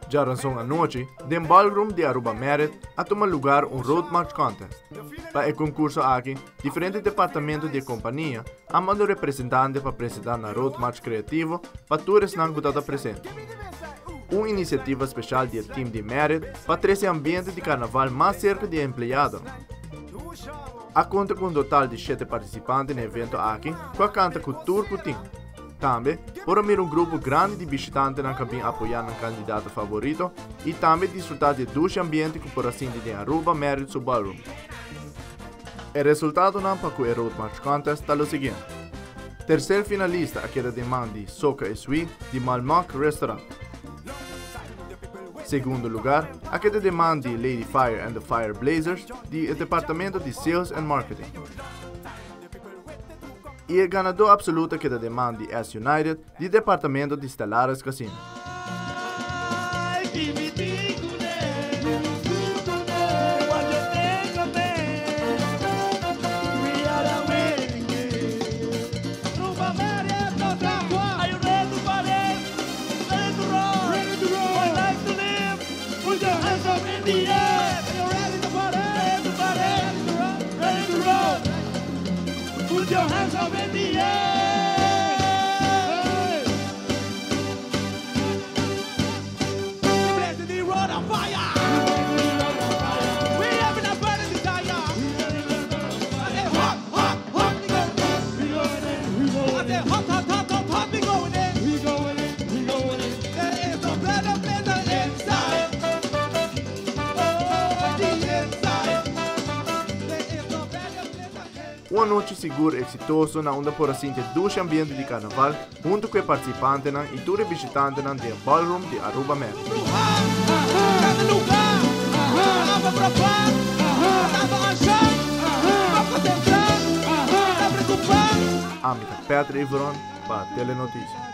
Djaranson anochi, den ballroom di Aruba Marriott a tuma lugar un Road March Contest. Pa e concurso aki, diferente departamento di e compania a manda un representante pa presenta nan Road March creativo pa tur esnan cu ta presente. Un iniciativa special di e team di Marriott pa trece ambiente di carnaval mas cerca di e empleadonan. A conta cu un total di shete participante na e evento aki cu a canta cu tur cu tin. Tambe por a mira un grupo grandi di bishitantenan cu a bin apoya nan candidato favorito y tambe disfruta di e dushi ambiente cu por a sinti den Aruba Marriott su ballroom. E resultadonan pa cu e Road March Contest ta lo siguiente. Tercer finalista a keda den man di Soca e Sui di Malmok Restaurant. Segundo lugar a keda den man di Lady Fire and the Fire Blazers di e departamento di Sales and Marketing. Y e ganador absoluto a keda den man di S United di departamento di Stellaris Casino. Un anochi sigur exitoso na unda por a sinti e dushi ambiente di carnaval hunto cu e participantenan y tur e bishitantenan den e ballroom di Aruba Marriott. Ami ta Patrick Veron pa Telenoticia.